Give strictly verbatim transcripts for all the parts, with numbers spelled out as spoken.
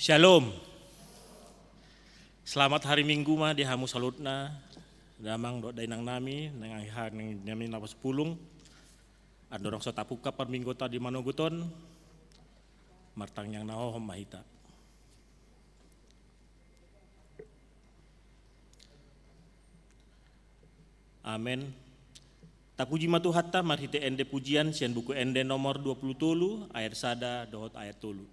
Shalom. Selamat hari Minggu ma di hamu saluhutna, damang dohot dainang nami, nang aha nang nami na pasupulung. Andorang so tapungka parmingguonta di manogot on, martangiang na hohom ma hita. Amen. Tapuji ma Tuhanta marhite ende pujian sian Buku Ende nomor dua pulu tolu, ayat sada dohot ayat tolu.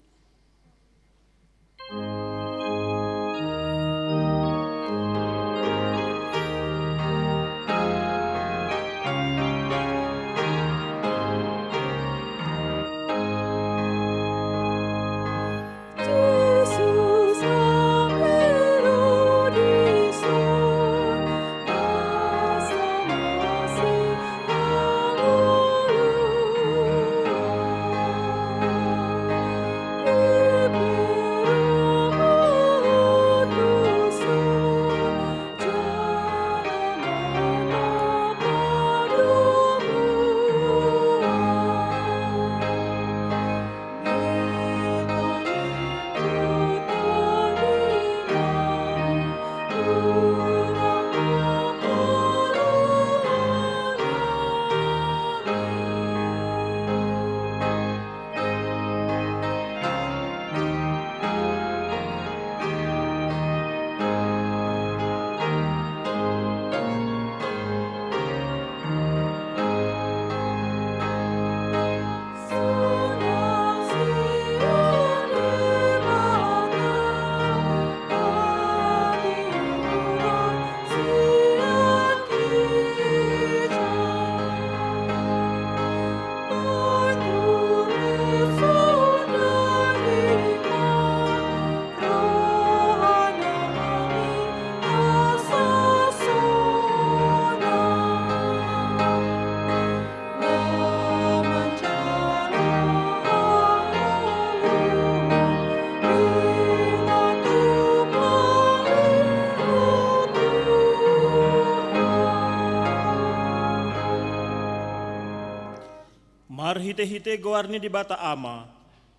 Marhite-hite goar ni Debata Ama,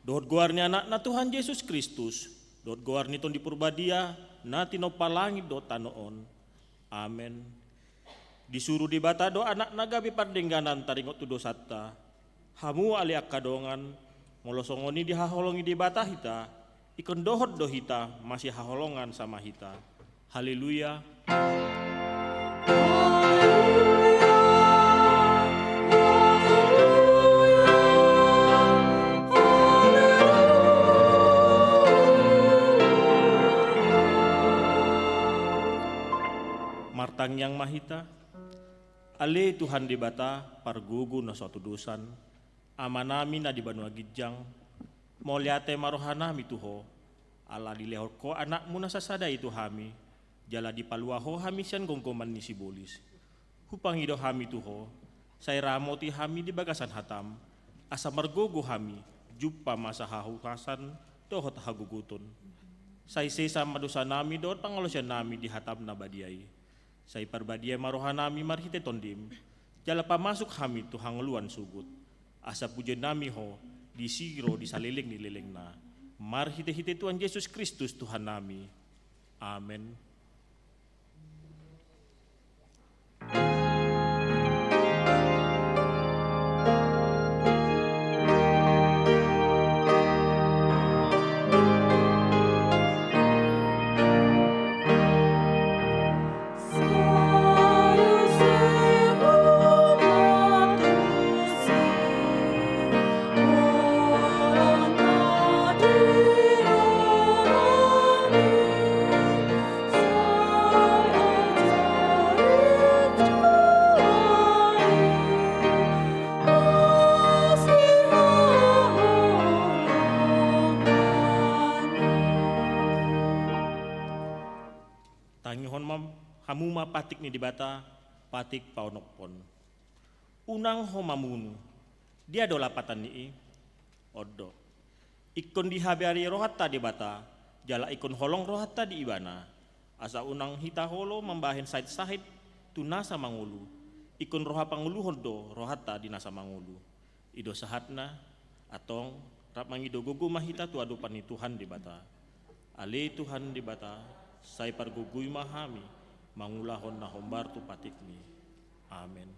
dohot goar ni Anakna Tuhan Jesus Kristus, dohot goar ni Tondi Porbadia, na tinompa langit dohot tano on. Amen. Disuru Debata do Anakna gabe pardengganan taringot tu dosanta. Hamu ale angka dongan, molo songon i dihaholongi Debata hita, ingkon dohot do hita masihaholongan sama hita. Haleluya. Martangiang ma hita. Ale Tuhan Debata, pargogo na so hatudosan, Amanami na di banua ginjang, mauliate ma rohanami tu Ho, ala dilehon Ho Anakmu na sasada i tu hami, jala dipalua Ho hami sian gomgoman ni sibolis. Hupangido hami tu Ho, sai ramoti hami di bagasan hataM, asa margogo hami, jumpa ma sahahuasan dohot hagogoton. Sai sesa ma dosanami dohot pangalaosiannami di hataM na badia i. Sai parbadia ma rohanami marhite TondiM, jala pamasuk hami tu hangoluan sogot. Asa pujionnami Ho, disiro di saleleng ni lelengna. Marhite-hite Tuhan Jesus Kristus Tuhannami. Amen. Tangihon ma hamu ma patik ni Debata, patik paonomhon. Unang ho mamunu. Dia do lapatan ni i? On do. Ingkon dihabari rohanta Debata, jala ingkon holong rohanta di Ibana. Asa unang hita olo mambahen sahit-sahit tu nasa mangolu. Ingkon roha pangoluhon do rohanta di nasa mangolu. I do sahatna, antong, rap mangido gogo ma hita tu adopan ni Tuhan Debata. Ale Tuhan Debata, sai pargogoi ma hami, mangulahon na hombar tu patikMi. Amen.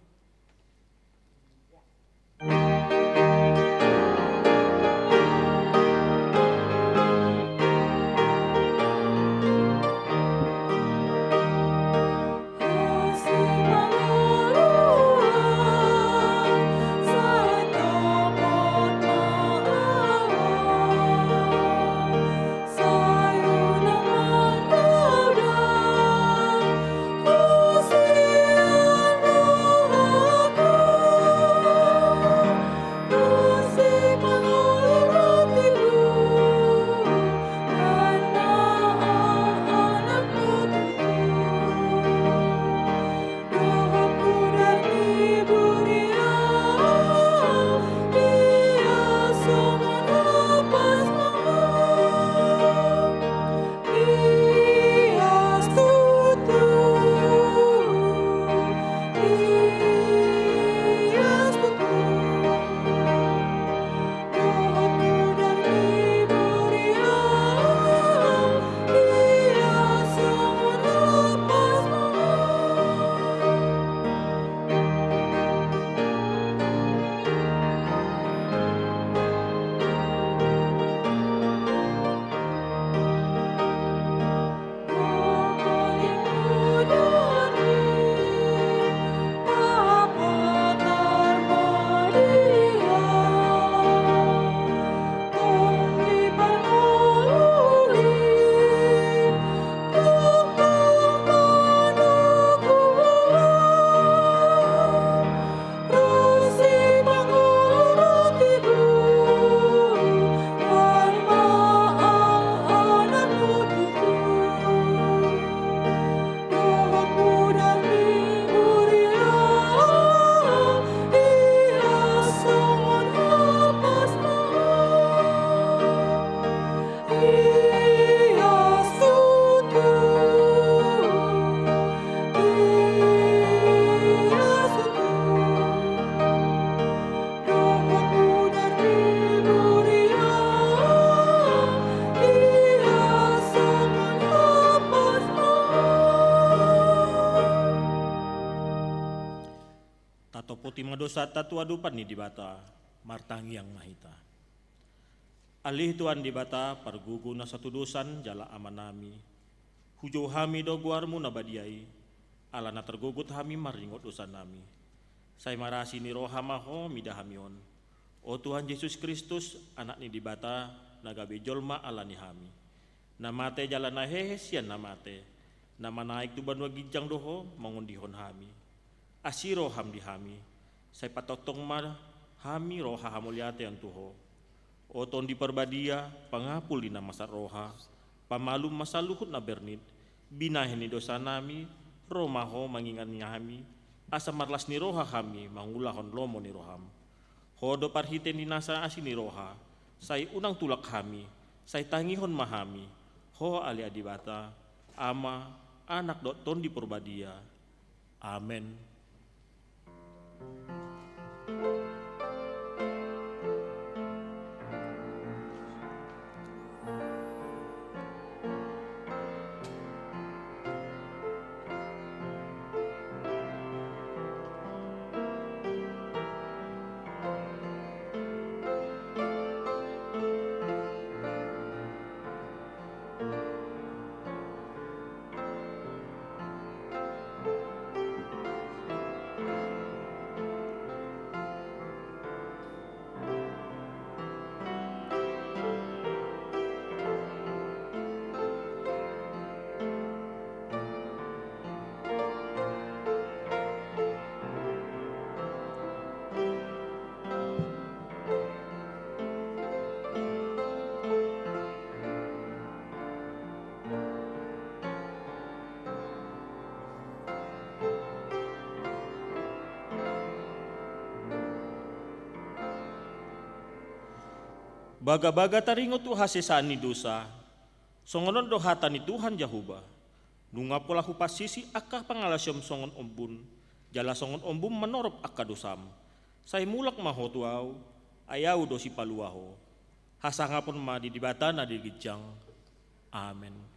Taompuhon ma dosanta tu adopan ni Debata. Martangiang ma hita. Ale Tuhan Debata, pargogo na satudosan jala Amanami, hujou hami do goarMu na badia i, ala na targogot hami maringot dosanami. Sai marasi ni roha ma Ho mida hami on. O Tuhan Jesus Kristus, Anak ni Debata, na gabe jolma ala ni hami, na mate jala na hehe sian na mate, na manaek tu banua ginjang do Ho mangondihon hami. Asi rohaM di hami, sai patongtong ma hami roha hamauliateon tu Ho. O Tondi Parbadia, pangapul ni na mansat roha, pamalum ma saluhut na bernit, binahen ni dosanami, ro ma Ho mangingot hami, asa marlas ni roha hami mangulahon lomo ni rohaM. Ho do parhite ni nasa asi ni roha, sai unang tulak hami, sai tangihon ma hami, Ho ale Debata, Ama, Anak dohot Tondi Parbadia. Amen. Bagabaga taringot tu hasesaan ni dosa, songon on do hata ni Tuhan Jahowa: Nunga pola Hupansisi angka pangalaosion songon ombun, jala songon ombun manorop angka dosam. Sai mulak ma ho tu Ahu, ai Ahu do Sipalua ho. Hasangapon ma di Debata na di ginjang. Amen.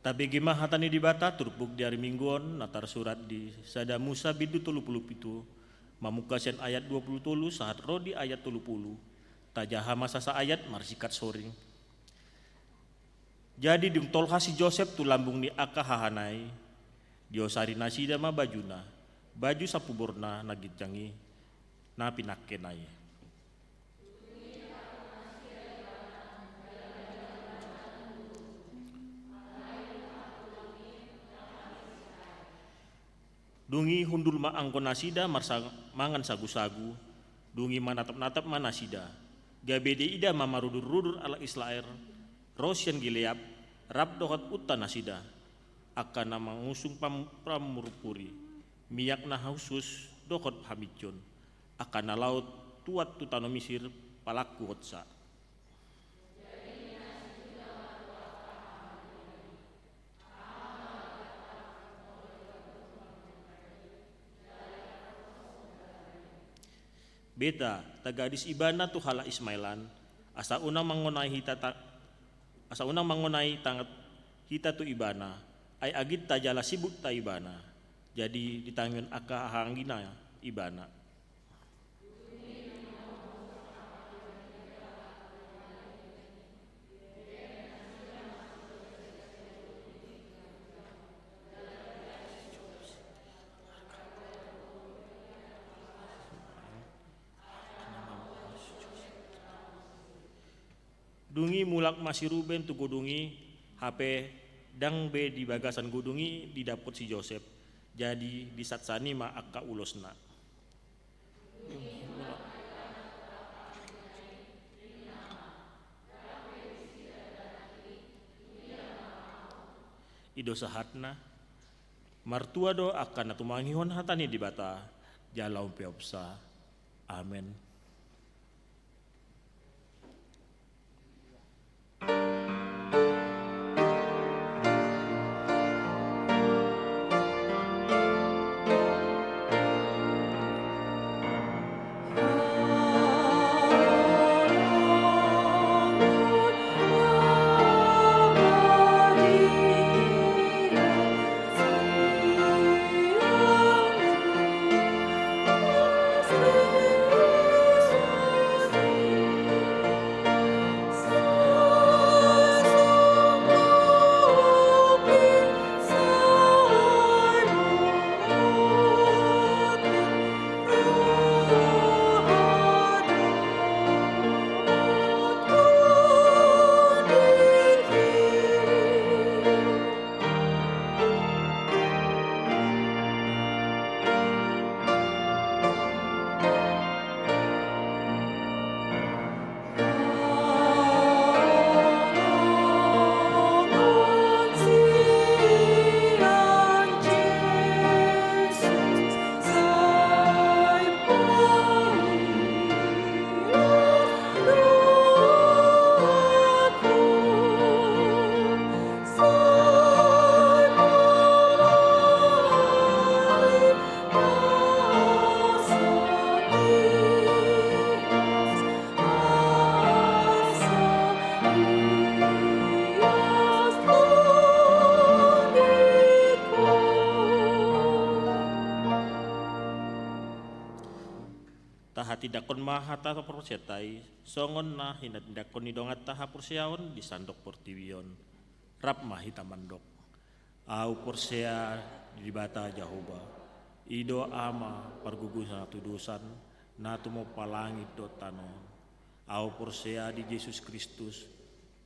Tabege ma hata ni Debata turpuk di ari Minggu on, na tarsurat di Sada Musa bindu tolu pulu pitu, mamungka sian ayat dua pulu tolu sahat ro di ayat tolu pulu. Tajaha ma sasa ayat marsingkat soring. Jadi dung tolhas si Josep tu lambung ni angka hahana i, diosari nasida ma bajuna, baju sampuborna na ginjang i, na pinangkena i. Dung i hundul ma anggo nasida marsa-, mangan sagusagu, dung i manatapnatap ma nasida. Gabe diida ma marudurrudur halak Israel ro sian Gilead, rap dohot unta nasida, angka na mangusung pam-, pramurpuri, miak na hushus dohot haminjon, angka na laho tuat tu tano Misir palangkuhonsa. Beta, tagadis ibana tu halak Ismael an, asa unang mangonai hita ta-, asa unang mangonai tangan hita tu ibana, ai aginta jala sibukta ibana, jadi ditangihon angka hahaanggina ibana. Dung i mulak ma si Ruben tu godung i, hape ndang be di bagasan godung i didapot si Josep, jadi disatsan i ma angka ulosna. I do sahatna. Martua do angka na tumangihon hata ni Debata jala umpeopsa. Amen. Tahatindangkon ma hata parporseaonta i, songon na hinatindangkon ni donganta haporseaon di sandok portibi on. Rap ma hita mandok. Ahu porsea di Debata Jahowa, i do Ama pargogo na hatudosan, na tumompa langit dohot tano on. Ahu porsea di Jesus Kristus,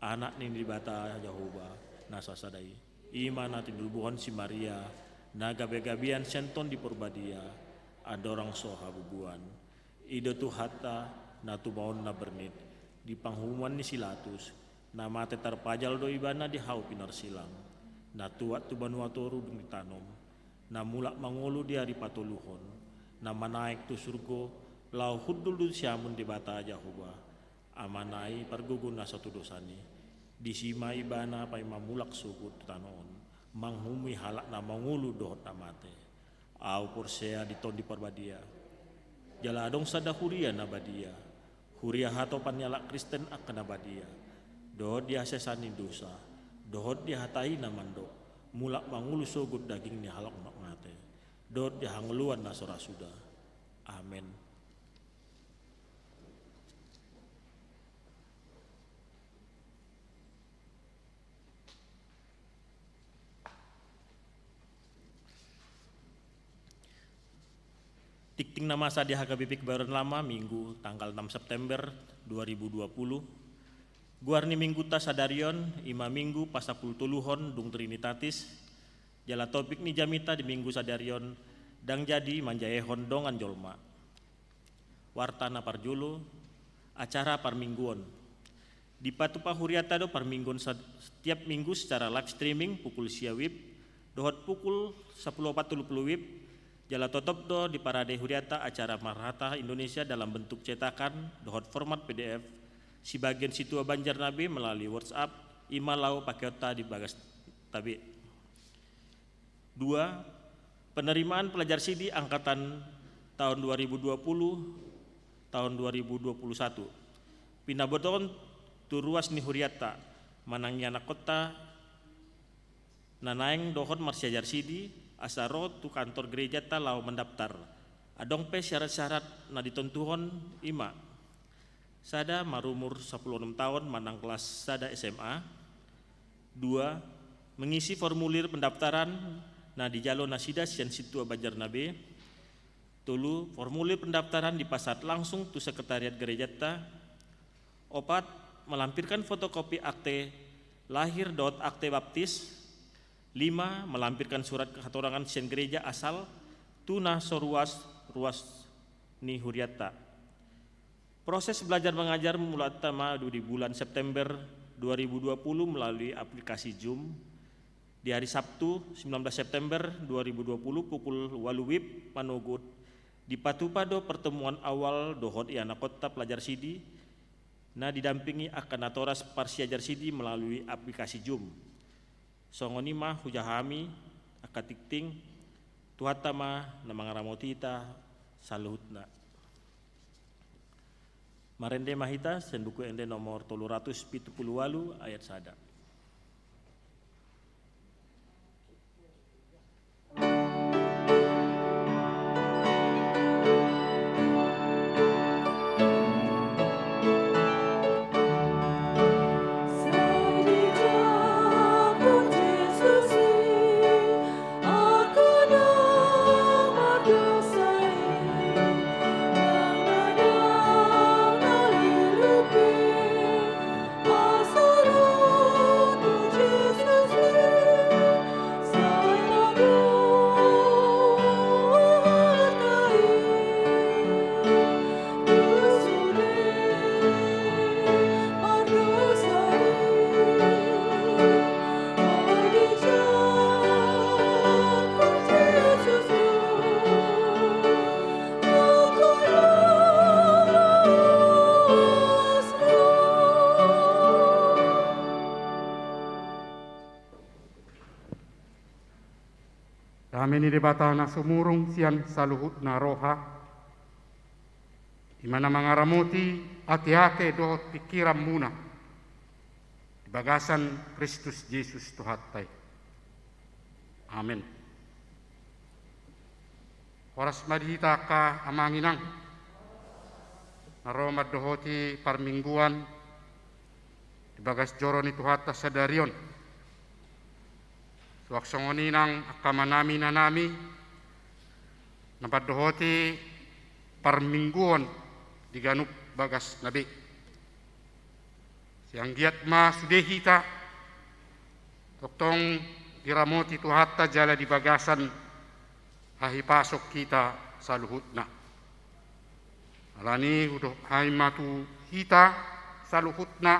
Anak ni Debata Jahowa na sasada i. I ma na tinubuhon si Maria, na gabegabean sian Tondi Porbadia, andorang so habubuhan. I do Tuhanta, na tumaon na bernit, di panguhuman ni si Pilatus, na mate tarpajal do ibana di hau pinarsilang, na tuat tu banua toru dung ditanom, na mulak mangolu di ari patoluhon, na manaek tu surgo, laho hundul tu siamun Debata Jahowa, Amana i pargogo na satudosan i. Disi ma ibana paima mulak sogot tu tano on, manguhumi halak na mangolu dohot na mate. Ahu porsea di Tondi Porbadia. Jala adong sada huria na badia, huria hatopan ni halak Kristen angka na badia, dohot di hasesaan ni dosa, dohot di hata i na mandok, mulak mangolu sogot daging ni halak na mate, dohot di hangoluan na so ra suda. Amen. Tingting na masa di H K B P Kebayoran Lama, Minggu tanggal enam September dua ribu dua puluh. Goar ni Mingguta sadari on, i ma Minggu pasampulutoluhon dung Trinitatis, jala topik ni jamita di Minggu sadari on, ndang jadi manjaehon dongan jolma. Warta na parjolo, acara parmingguon. Dipatupa huriata do parmingguon sa-, setiap minggu secara live streaming pukul sia wib, dohot pukul sampulu opat tolu pulu wib, jala totop do diparade huriata acara marhata Indonesia dalam bentuk cetakan, dohot format P D F, sibagian situa Banjar na be melalui WhatsApp, i ma laho pakeonta di bagasta be. Dua, penerimaan pelajar sidi angkatan tahun dua ribu dua puluh, tahun dua ribu dua puluh satu. Pinabotohon tu ruas ni hurianta, manang ianakkonta, na naeng dohot marsiajar sidi, asa ro tu kantor gerejanta laho mandaptar. Adong pe syarat-syarat na ditontuhon, i ma. Sada, marumur sampulu onom taon manang kelas sada S M A. Dua, mengisi formulir pendaftaran na dijalo nasida sian situa Banjar na be. Tolu, formulir pendaftaran dipasahat langsung tu sekretariat gerejanta. Opat, Melampirkan fotokopi akte lahir dohot akte baptis. Lima, melampirkan surat hatorangan sian gereja asal tu na so ruas, ruas ni hurianta. Proses belajar mengajar mulanta ma di bulan September dua ribu dua puluh melalui aplikasi Zoom. Di hari Sabtu, sembilan belas September dua ribu dua puluh, pukul ualu WIB manogot, dipatupa do pertemuan awal dohot ianakhonta pelajar sidi, na didampingi angka natoras parsiajar sidi melalui aplikasi Zoom. Songon i ma hujaha hami, angka tingting, Tuhanta ma na mangaramoti hita saluhutna. Marende ma hita sian Buku Ende nomor tolu ratus pitu pulu ualu ayat sada. Dame ni Debata na sumurung sian saluhutna roha, i ma na mangaramoti ateate dohot pingkiranmuna di bagasan Kristus Jesus Tuhanta i. Amen. Horas ma di hita angka amang inang na ro mandohoti parmingguan di bagas joro ni Tuhanta sadari on. Suang songon i nang angka amanami inanami na mandohoti parmingguon di ganup bagasna be. Sai anggiat ma sude hita tongtong diramoti Tuhanta jala di bagasan hahipason hita saluhutna. Alani i hudokhon hami ma tu hita saluhutna,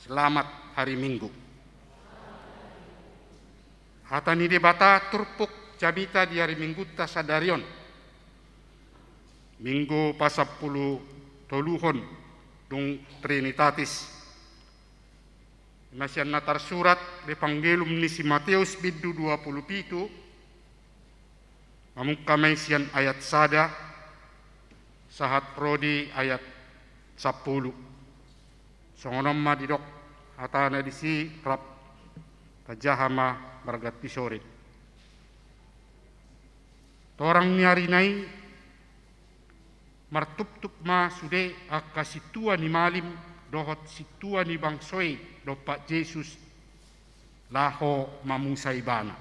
selamat hari Minggu. Hata ni Debata turpuk jamita di hari Minggunta sadari on, Minggu pasampulu toluhon dung Trinitatis. I ma sian na tarsurat di Evangelium ni si Mateus bindu dua pulu pitu, mamungka ma i sian ayat sada sahat ro di ayat sampulu. Songon on ma didok hatana disi, rap tajaha ma marganti sorin. Torang ni arina i, martuptup ma sude angka sintua ni malim dohot sintua ni bangso i dompak Jesus laho mamusa ibana.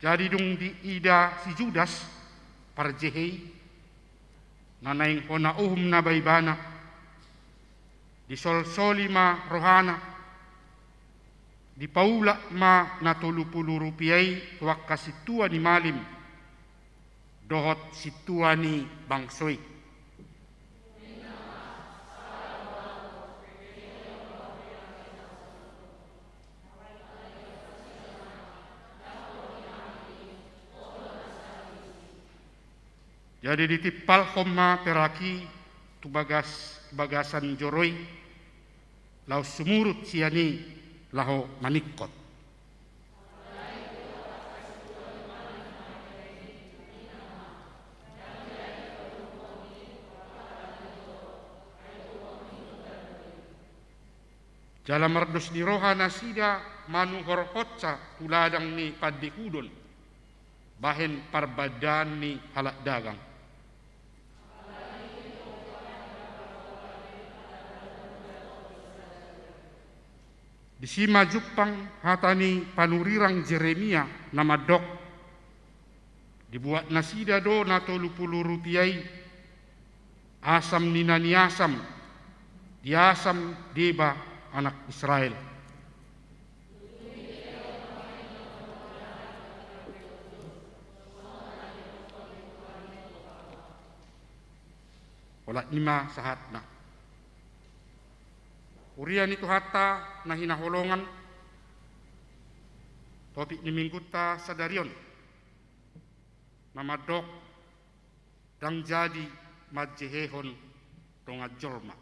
Jadi dung diida si Judas parjehe i, na naeng hona uhum na ba ibana, disolsoli ma rohana, dipaulak ma na tolu pulu rupia i tu angka sintua ni malim dohot sintua ni bangso i. Jadi ditimpalhon ma perak i tu bagas, bagasan joro i, laos sumurut sian i laho maningkot. Jala mardos ni roha nasida manuhorhonsa tu ladang ni pandehudon, bahen parbandaan ni halak dagang. Disi ma jumpang hata ni panurirang Jeremia na mandok: Dibuat nasida do na tolu pulu rupia i, asam ni na niasam, diasam deba anak Israel. Olat ni ma sahatna. Huria ni Tuhanta na hinaholongan, topik ni minggunta sadari on na mandok: Ndang jadi manjehehon dongan jolma.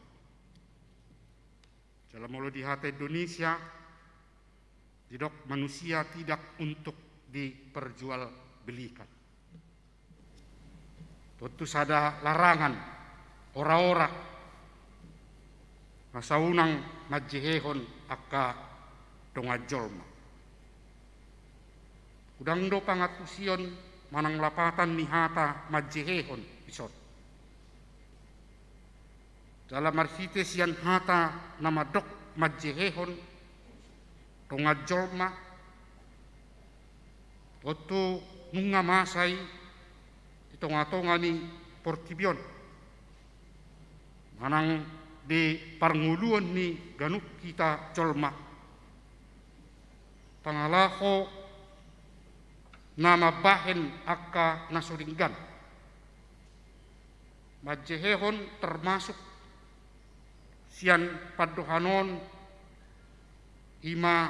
Jala molo di hata Indonesia didok, manusia tidak untuk diperjualbelikan. Tontu sada larangan, ora-ora, na so unang manjehehon angka dongan jolma. Godang do pangantusion manang lapatan ni hata manjehehon dison. Jala marhite sian hata na mandok manjehehon dongan jolma, tontu nunga masa i di tonga-tonga ni portibi on, manang di parngoluon ni ganup hita jolma, pangalaho na mambahen angka na so denggan. Manjehehon termasuk sian pandohan on, i ma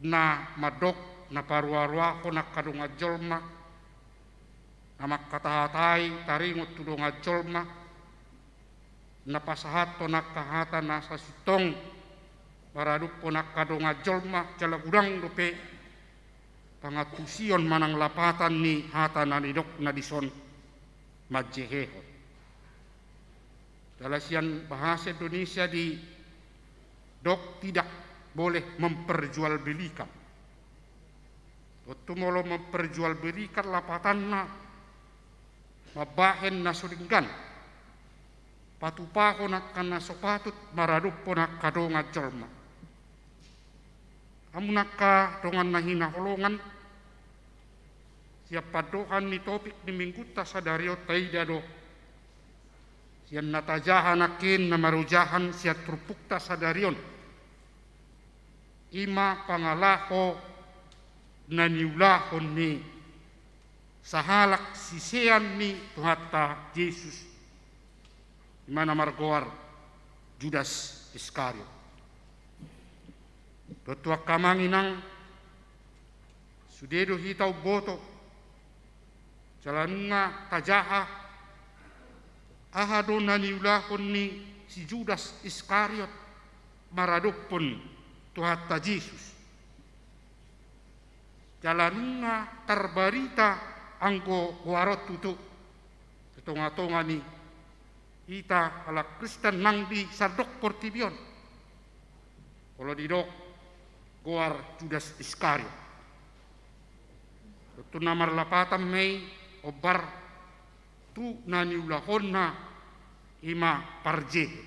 na mandok na paruaruahon angka dongan jolma, na mangkatahatai taringot tu dongan jolma, na pasahathon angka hata na sasintong maradophon angka dongan jolma, jala godang dope pangantusion manang lapatan ni hata na nidokna dison manjehehon. Jala sian bahasa Indonesia didok tidak boleh memperjualbelikan. Tontu molo memperjualbelikan lapatanna mambahen na so denggan, patupahon angka na so patut maradophon angka dongan jolma. Hamu angka dongan na hinaholongan, sian pandohan ni topik ni minggunta sadari on taida do, sian na tajaha nangkin na marojahan sian turpukta sadari on, i ma pangalaho na niulahon ni sahalak sisean ni Tuhanta Jesus, i ma na margoar Judas Iskariot. Tontu angka amang inang, sude do hita umboto, jala nunga tajaha aha do na niulahon ni si Judas Iskariot maradophon Tuhanta Jesus. Jala nunga tarbarita anggo goar on tutu di tonga-tonga ni hita halak Kristen nang di sandok portibi on, molo didok goar Judas Iskariot. Tontu na marlapatan ma i hombar tu na niulahonna, i ma parjehe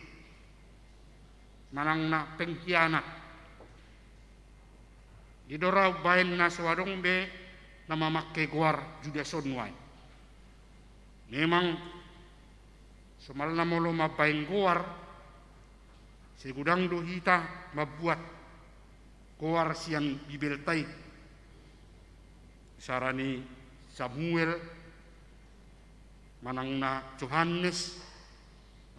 manang na pengkhianat. I do ra umbahen na so adong be na mamangke goar Judas on nuaeng. Memang somalna molo mambahen goar, sai godang do hita mambuat goar sian Bibelta i. Bicara ni Samuel, manang na Johannes,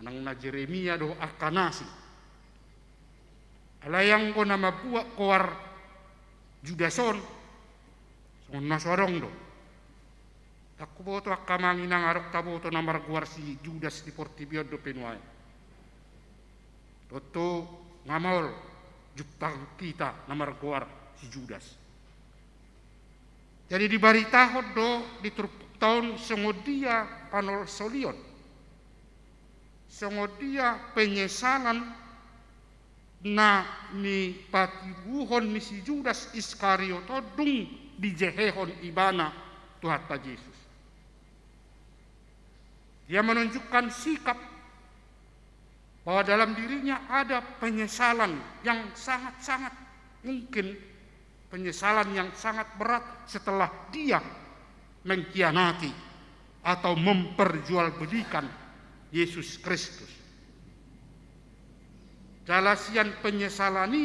manang na Jeremia dohot angka na asing. Alai anggo na mambuat goar Judas on, songon na so adong do. Ndang huboto angka amang inang adong taboto na margoar si Judas di portibi on dope nuaeng. Tontu nga maol jumpang hita na margoar si Judas. Jadi dibaritahon do di turpukta on songon dia panolsolion, songon dia penyesalan na nipatiruhon ni si Judas Iskariot on dung dijehehon ibana Tuhanta Jesus. Dia menunjukkan sikap bahwa dalam dirinya ada penyesalan yang sangat-sangat mungkin, penyesalan yang sangat berat setelah dia mengkhianati atau memperjualbelikan Yesus Kristus. Jala sian penyesalan i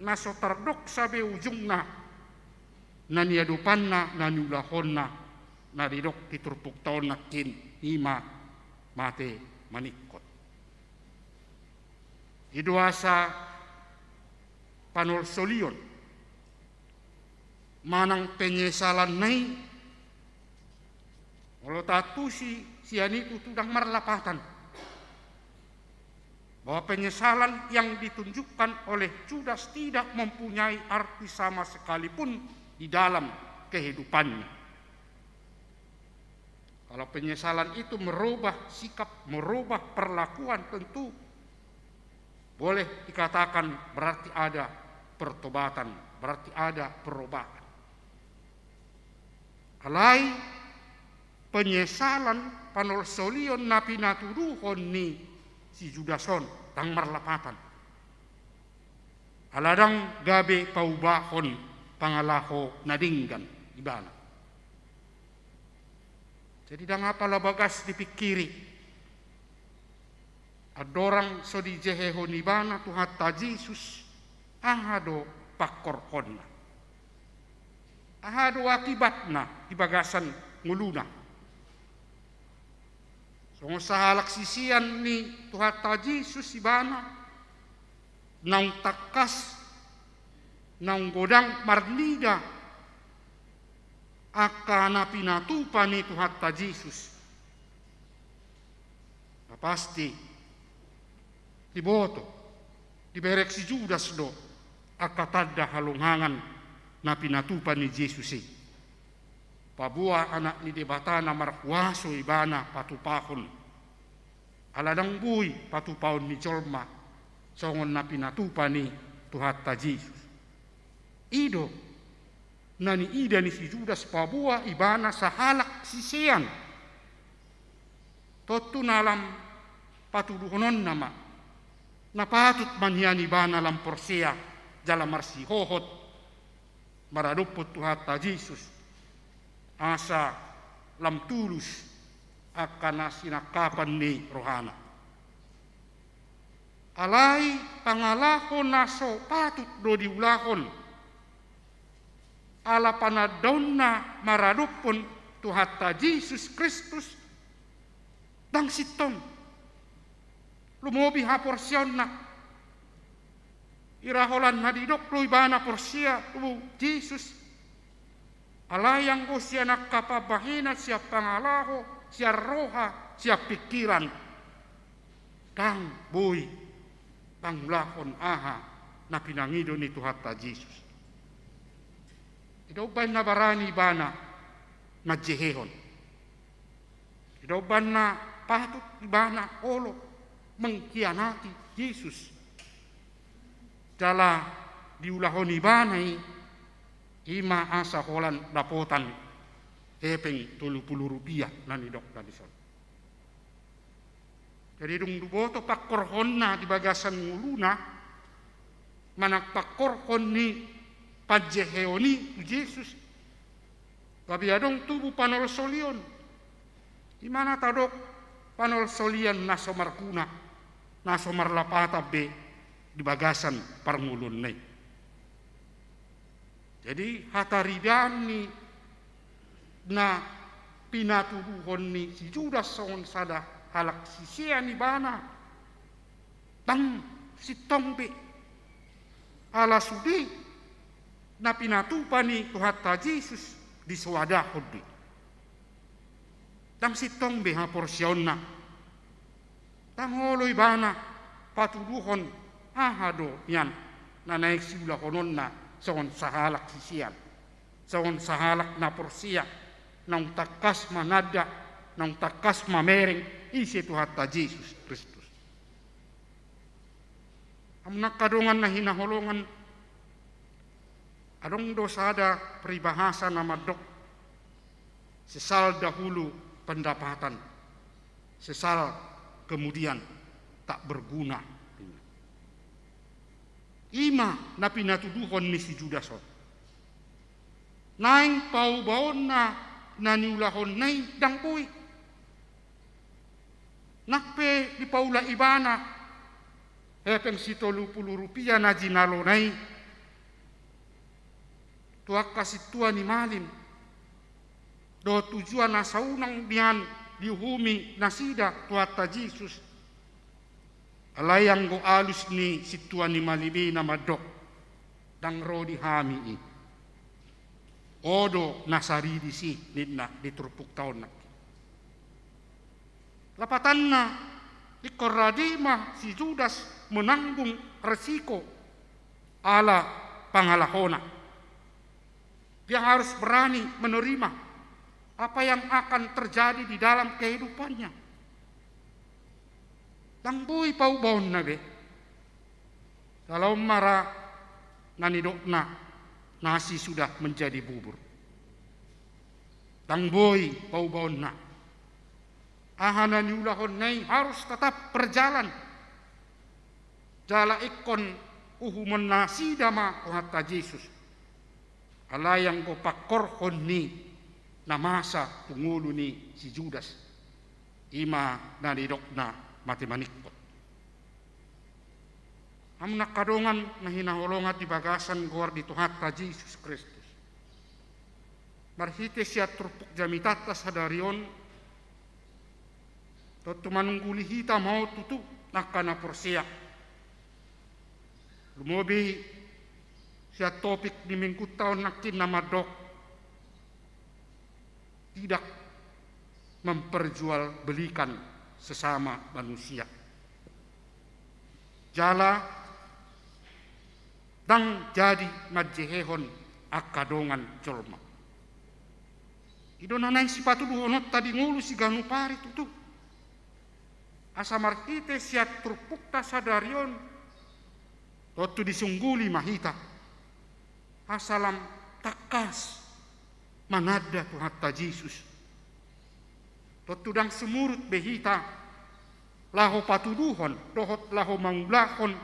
na so tardoksa be ujungna, na niadopanna, na niulahonna, na didok di turpukta on nangkin, i ma mate maningkot. I do asa panolsolion manang penyesalanna i, molo taantusi sian i tutu ndang marlapatan. Bahwa penyesalan yang ditunjukkan oleh Judas tidak mempunyai arti sama sekalipun di dalam kehidupannya. Kalau penyesalan itu merubah sikap, merubah perlakuan, tentu boleh dikatakan berarti ada pertobatan, berarti ada perubahan. Alai penyesalan, panolsolion na pinatuduhon ni si Judas on ndang marlapatan. Ala ndang gabe paubahon pangalaho na denggan ibana. Jadi ndang apala bagas dipingkiri. Andorang so dijehehon ibana Tuhanta Jesus, aha do pangkorhonna? Aha do akibatna di bagasan ngoluna? Songon sahalak sisean ni Tuhanta Jesus ibana, naung tangkas, naung godang marnida angka na pinatupa ni Tuhanta Jesus. Na pasti diboto, dibereng si Judas do angka tanda halongangan na pinatupa ni Jesus i. Paboa Anak ni Debata na marhuaso ibana patupahon. Ala ndang boi patupaon ni jolma songon na pinatupa ni Tuhanta Jesus. I do na niida ni si Judas paboa ibana sahalak sisean. Tontu na lam patuduhononna ma, na patut ma nian ibana lam porsea jala marsihohot maradophon Tuhanta Jesus, asa lam tulus angka na sinangkapan ni rohana. Alai pangalaho na so patut do diulahon, ala panandaonna maradophon Tuhanta Jesus Kristus, ndang sintong. Lumobi haporseaonna. Ira holan na didok do ibana porsea tu Jesus. Alai anggo sian angka pambahenan, sian pangalaho, sian roha, sian pingkiran, ndang boi pangulahon aha na pinangido ni Tuhanta Jesus. Tidak umbahen na barani ibana manjehehon. Tidak umbahen na patut ibana olo mengkhianati Jesus. Jala diulahon ibana i, i ma asa holan dapotan hepeng tolu pulu rupiah na nidokna dison. Jadi dung diboto pangkorhonna di bagasan ngoluna, manang pangkorhon ni panjehehon i tu Jesus, gabe adong tubu panolsolion. I ma na tadok panolsolion na so marguna, na so marlapatan be di bagasan parngoluonna i. Jadi hataridaan ni na pinatuduhon ni si Judas songon sada halak sisean ibana, ndang sintong be. Ala sude na pinatupa ni Tuhanta Jesus disoadahon do i. Ndang sintong be haporseaonna. Ndang olo ibana patuduhon aha do nian na naeng siulahononna songon sahalak sisean, songon sahalak na porsea, naung tangkas mananda, naung tangkas mamereng ise Tuhanta Jesus Kristus. Hamu angka dongan na hinaholongan, adong do sada peribahasa na mandok, sesal dahulu pendapatan, sesal kemudian tak berguna. I ma na pinatuduhon ni si Judas on. Naeng paubaonna na niulahonna i ndang boi. Nang pe dipaula ibana hepeng sitolu pulu rupia na jinalona i tu angka sintua ni malim dohot tujuan asa unang nian diuhumi nasida Tuhanta Jesus. Alai anggo alus ni sintua ni malim i na mandok, ndang ro di hami i. O do na saridis i, ninna di turpukta on nangkin. Lapatanna, ingkon rade ma si Judas menanggung resiko ala pangalahona. Dia harus berani menerima apa yang akan terjadi di dalam kehidupannya. Ndang boi paubaonna be. Jala on ma ra na nidokna, nasi sudah menjadi bubur. Ndang boi paubaonna. Aha na niulahonna i harus tetap berjalan. Jala ingkon uhumon nasida ma Tuhanta Jesus. Alai anggo pangkorhon ni na masa tu ngolu ni si Judas, i ma na nidokna mate maningkot. Hamu angka dongan na hinaholongan di bagasan goar ni Tuhanta Jesus Kristus. Marhite sian turpuk jamitanta sadari on, tontu manungguli hita ma on tutu angka na porsea. Lumobi sian topik ni minggunta on nangkin na mandok, tidak memperjualbelikan sesama manusia. Jala ndang jadi manjehehon angka dongan jolma. I do na naeng sipatuduhononta di ngolu siganup ari tutu. Asa marhite sian turpukta sadari on, tontu disungguli ma hita asa lam tangkas mananda Tuhanta Jesus. Tontu ndang sumurut be hita laho patuduhon dohot laho mangulahon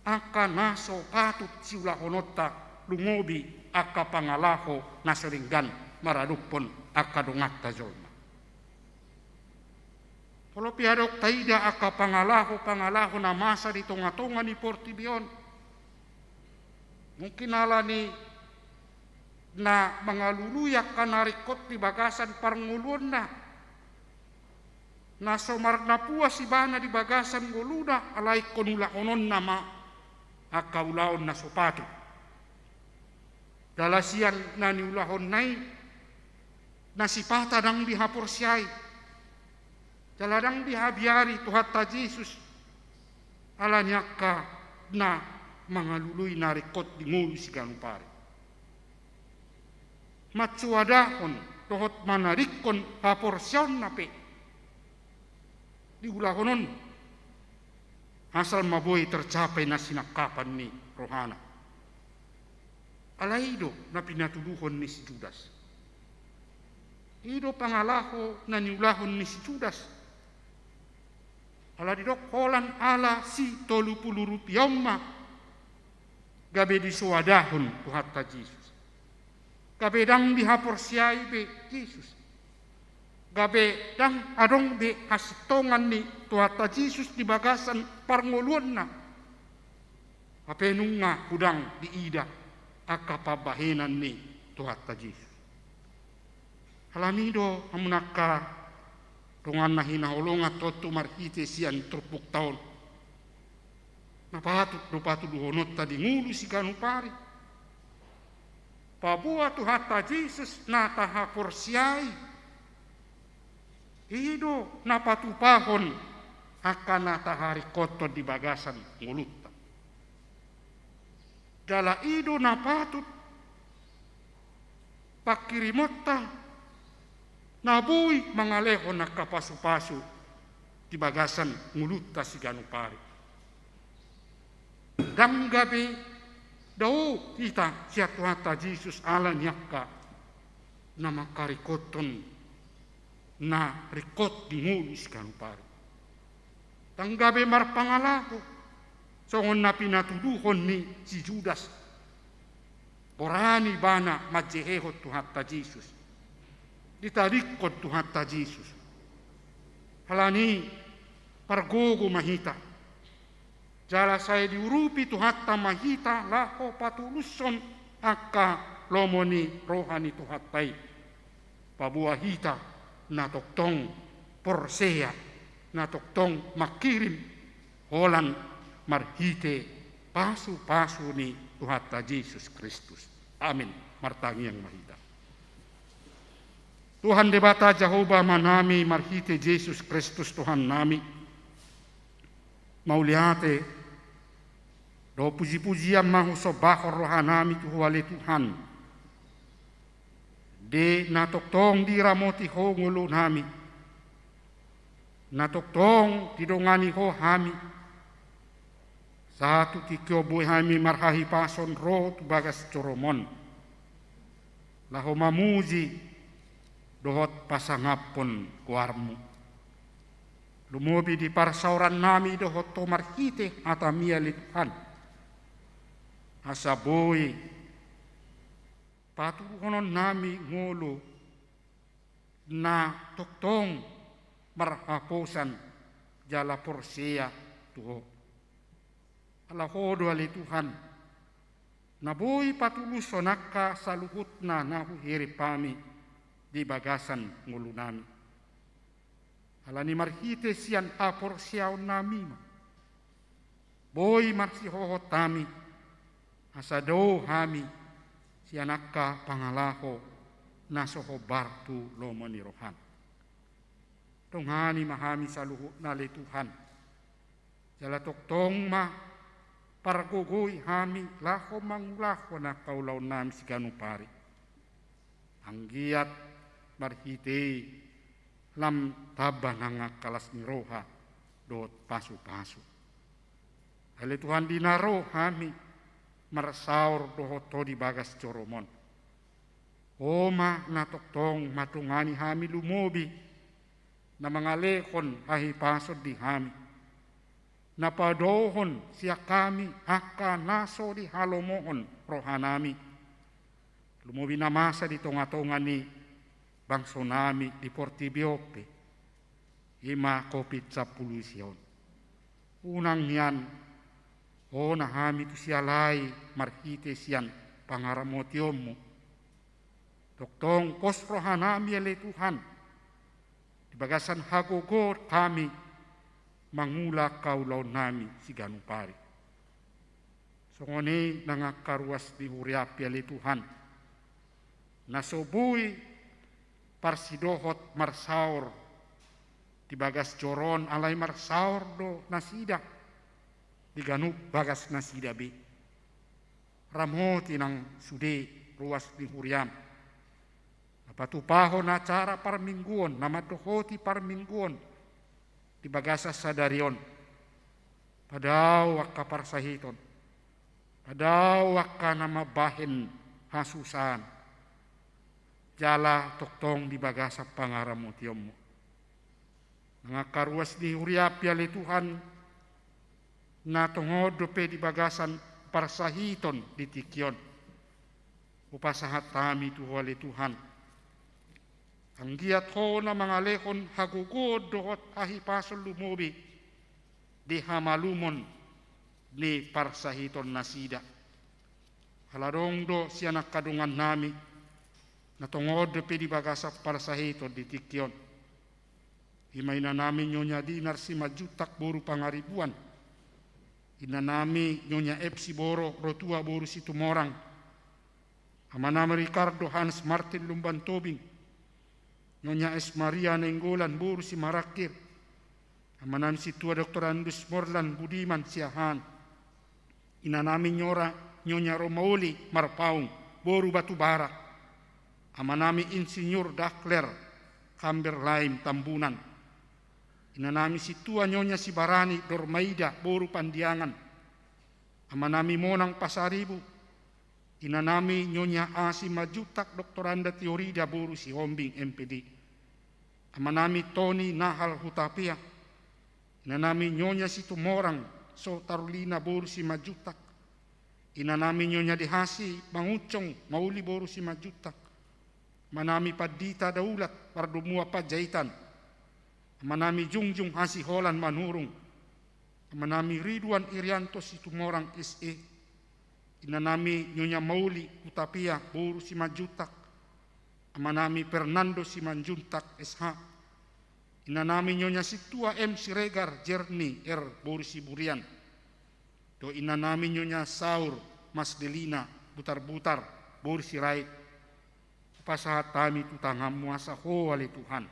angka na so patut siulahononta, lumobi angka pangalaho na so denggan maradophon angka donganta jolma. Molo pe adong taida angka pangalaho-pangalaho na masa di tonga-tonga ni portibi on, mungkin ala ni na mangalului angka na ringkot di bagasan parngoluonna, na so marnapuas ibana di bagasan ngoluna, alai ingkon ulahononna ma angka ulaon na so patut. Jala sian na niulahonna i, na sipata ndang dihaporseai, jala ndang dihabiari Tuhanta Jesus, ala ni angka na mangalului na ringkot di ngolu siganup ari. Mansoadahon dohot manadingkon haporseaonna pe diulahon on, asal ma boi tercapai na sinangkapan ni rohana. Alai i do na pinatuduhon ni si Judas. I do pangalaho na niulahon ni si Judas. Ala didok holan ala sitolu pulu rupia on ma gabe disoadahon Tuhanta Jesus. Gabe ndang dihaporseai be Jesus. Gabe ndang adong be hasintongan ni Tuhanta Jesus di bagasan parngoluonna. Hape nunga hudang diida angka pambahenan ni Tuhanta Jesus. Ala ni i do hamu angka dongan na hinaholongan, tontu marhite sian turpukta on, na patut do patuduhononta di ngolu siganup ari. Paboa Tuhanta Jesus na tahaporseai, i do na patupahon angka na taharingkothon di bagasan ngolunta. Jala i do na patut pangkirimonta na boi mangalehon angka pasupasu di bagasan ngolunta siganup ari. Ndang gabe dao hita sian Tuhanta Jesus ala ni angka na mangkaringkothon na ringkot di ngolu siganup ari. Ndang gabe marpangalaho songon na pinatuduhon ni si Judas. Borani ibana manjehehon Tuhanta Jesus. Ditadingkon Tuhanta Jesus. Halani pargogo ma hita. Jala sai diurupi Tuhanta ma hita laho patulushon angka lomo ni roha ni Tuhanta i. Paboa hita na tongtong porsea, na tongtong mangkirim holan marhite pasupasu ni Tuhanta Jesus Kristus. Amin. Martangiang ma hita. Tuhan Debata Jahowa Amanami, marhite Jesus Kristus Tuhannami, mauliate dohot pujipujian ma husombahon rohanami tu Ho ale Tuhan. Di na tongtong diramoti Ho ngolunami, na tongtong didongani Ho hami, sahat tu tingki on boi hami marhahipason ro tu bagas joroMon, laho mamuji dohot pasangaphon goarMu. Lumobi di parsaorannami dohot Ho marhite hataMi ale Tuhan, asa boi patuduhononnami ngolu na tongtong marhaposan jala porsea tu Ho. Ala Ho do ale Tuhan, na boi patulushon angka saluhutna na huhirim hami di bagasan ngolunami. Alani marhite sian haporseaonnami ma boi marsihohot hami, asa dao hami sian angka pangalaho na so hombar tu lomo ni rohaM. Dongani ma hami saluhutna ale Tuhan. Jala tongtong ma pargogoi hami laho mangulahon angka ulaonnami siganup ari. Anggiat marhite i lam tamba nang angka las ni roha dohot pasupasu. Ale Tuhan, di na ro hami marsaor dohot Ho di bagas joroMon, Ho ma na tongtong mandongani hami lumobi na mangalehon hahipason di hami, na padaohon sian hami angka na so dihalomohon rohanami, lumobi na masa di tongatonga ni bangsonami di portibi on pe, i ma covid sampulu sia on. Unang nian hona hami tu sialai marhite sian pangaramotionMu. Tongtong pos rohanami ale Tuhan, di bagasan hagogoon hami mangula angka ulaonnami siganup ari. Songon i nang angka ruas ni huriaM pe ale Tuhan, na so boi parsidohot marsaor di bagas joro on, alai marsaor do nasida di ganup bagas nasida be. Ramoti nang sude ruas ni huriaM na patupahon acara parmingguon, na mandohoti parmingguon di bagasan sadari on. Padao angka parsahiton, padao angka na mambahen hasusaan, jala tongtong di bagasan pangaramotionMu. Nang angka ruas ni huriaM pe ale Tuhan, na tongon dope di bagasan parsahiton di tingki on, hupasahat hami tu Ho ale Tuhan. Anggiat Ho na mangalehon hagogoon dohot hahipason lumobi di hamalumon ni parsahiton nasida. Ala adong do sian angka dongannami na tongon dope di bagasan parsahiton di tingki on. I ma inanami Nyonya Dinar Simanjuntak boru Pangaribuan, inanami Nyonya F Siboro Rotua boru Situmorang, amanami Ricardo Hans Martin Lumban Tobing, Nyonya S Maria Nainggolan boru Simarangkir, amanami sintua Doktor Andus Morlan Budiman Siahaan, inanami Nyora, Nyonya Romauli Marpaung boru Batubara, amanami Insinyur Dakler Kamber Laim Tambunan, inanami sintua Nyonya Sibarani Dormaida boru Pandiangan, amanami Monang Pasaribu, inanami Nyonya A Simanjuntak Doktoranda Teorida boru Sihombing M P D, amanami Toni Nahal Hutapea, inanami Nyonya Situmorang Sotarulina boru Simanjuntak, inanami Nyonya Dehasi Manguncong Mauli boru Simanjuntak, Amanami Pandita Daulat Mardomuan Panjaitan, Amanami Jungjung Hasiholan Manurung, Amanami Ridwan Irianto Situmorang S E, Inanami Nyonya Mauli Hutapea boru Simanjuntak, Amanami Fernando Simanjuntak S H, Inanami Nyonya Sintua M Siregar Jerni R boru Siburian, dohot Inanami Nyonya Saur Mas Delina Butarbutar boru Sirait, hupasahat hami tu tanganmu asa Ho ale Tuhan,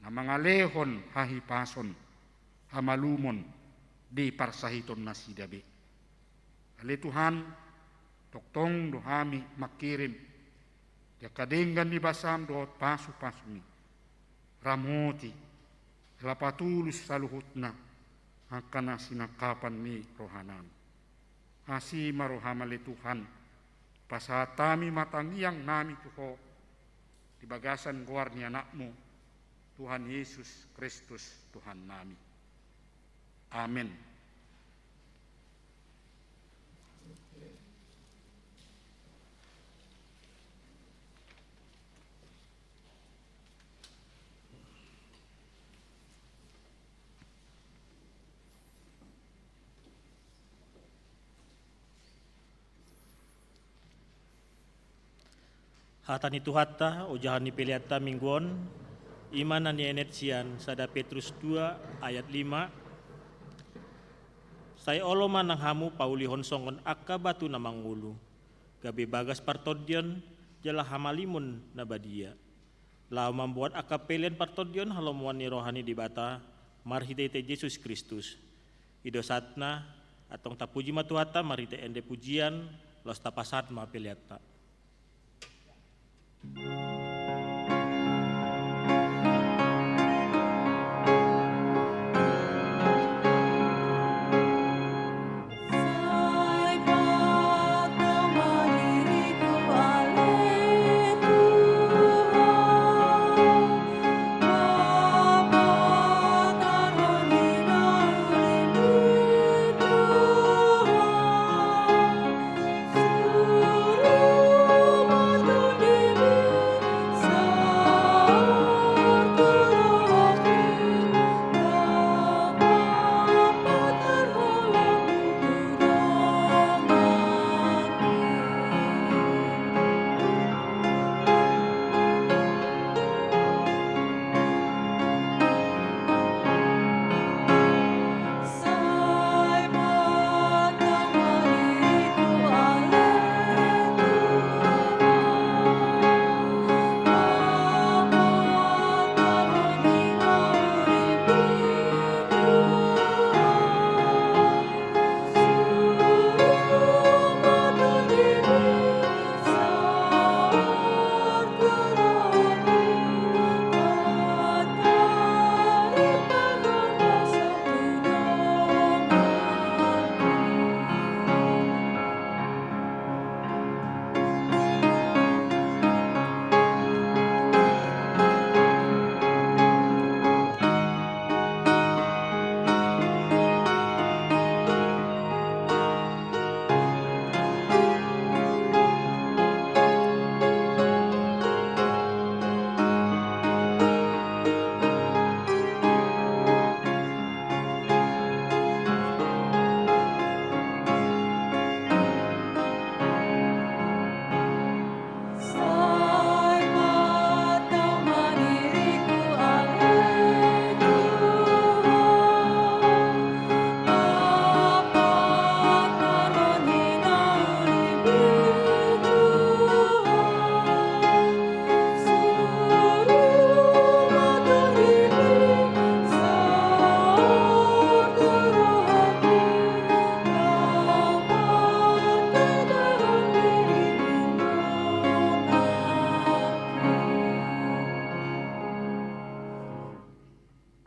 na mangalehon hahipason, hamalumon di parsahiton nasida be. Ale Tuhan, tongtong do hami mangkirim di angka denggan ni basam dohot pasupasumi, ramoti, jala patulus saluhutna angka na sinangkapan ni rohanami. Asi ma roham ale Tuhan, pasahat hami ma tangiangnami tu Ho, di bagasan goar ni Anakmu, Tuhan Yesus Kristus Tuhannami. Amen. Hata ni Tuhanta, ojahan ni peleanta minggu on, i ma na nienet sian sada Petrus dua ayat lima. Sai olo ma nang hamu paulihon songon angka batu na mangolu, gabe bagas partondion jala hamalimon na badia, laho mamboan angka pelean partondion halomoan ni roha ni Debata marhitehite Jesus Kristus. I do sahatna, antong tapuji ma Tuhanta marhite ende pujian, laos tapasahat ma peleanta.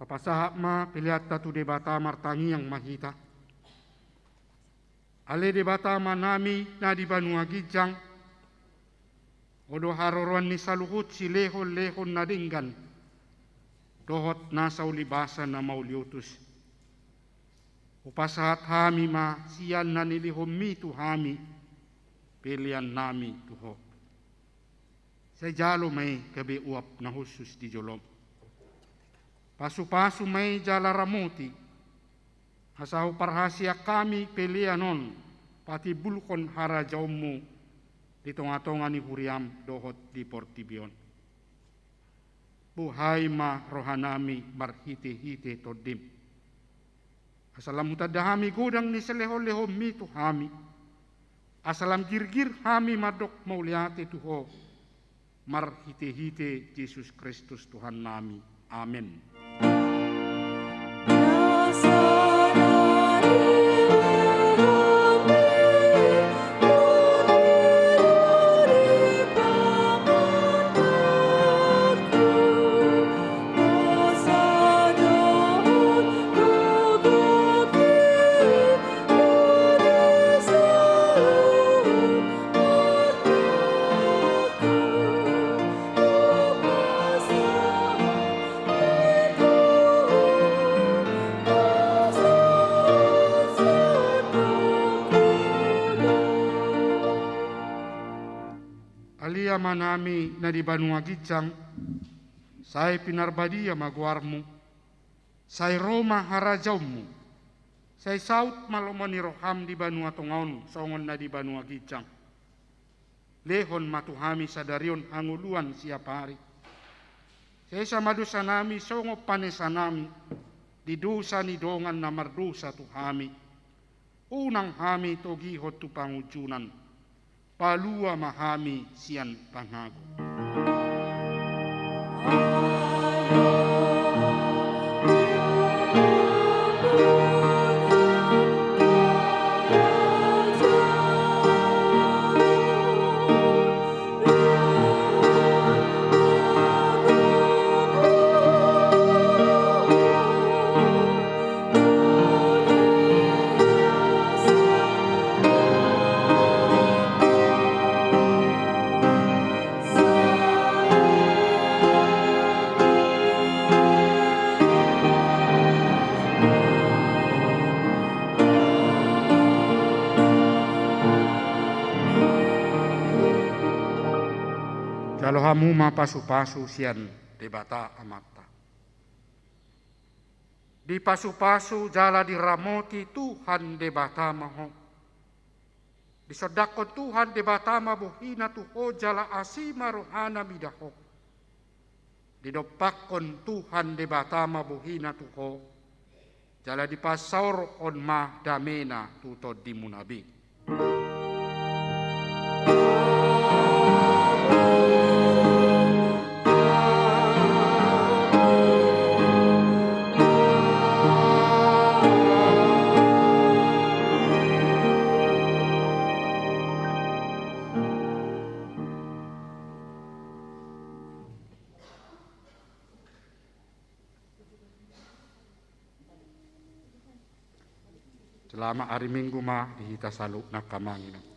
Tapasahat ma peleanta tu Debata, martangiang ma hita. Ale Debata Amanami na di banua ginjang, Ho do haroroan ni saluhut silehonlehon na denggan dohot nasa ulibasa na mauliutus. Hupasahat hami ma sian na nilehonMi tu hami peleannami tu Ho. Sai jalo ma i gabe uap na hushus di jolom. Pasupasu ma i jala ramoti, asa huparhaseang hami pelean on patimbulhon harajaonmu di tongatonga ni huriam dohot di portibi on. Buhai ma rohanami marhitehite Tondim, asa lam hutanda hami godang ni silehonlehonmi tu hami, asa lam girgir hami mandok mauliate tu Ho, marhitehite Jesus Kristus Tuhannami. Amen. Ale Amanami na di banua ginjang, sai pinarbadia ma goarmu, sai ro ma harajaonmu, sai saut ma lomo ni roham di banua tonga on songon na di banua ginjang. Lehon ma tu hami sadari on hangoluan siapari. Sesa ma dosanami songon panesanami di dosa ni dongan na mardosa tu hami. Unang hami togihon tu pangunjunan. Palua ma hami sian pangago. Jalo hamu ma pasupasu sian Debata Amanta. Dipasupasu jala diramoti Tuhan Debata ma ho. Disondangkon Tuhan Debata ma bohina tu ho jala asi ma rohana mida ho. Didompakkon Tuhan Debata ma bohina tu ho, jala dipasaorhon ma damena tu tondimuna be. Selamat hari Minggu ma di hita saluhutna, amang inang.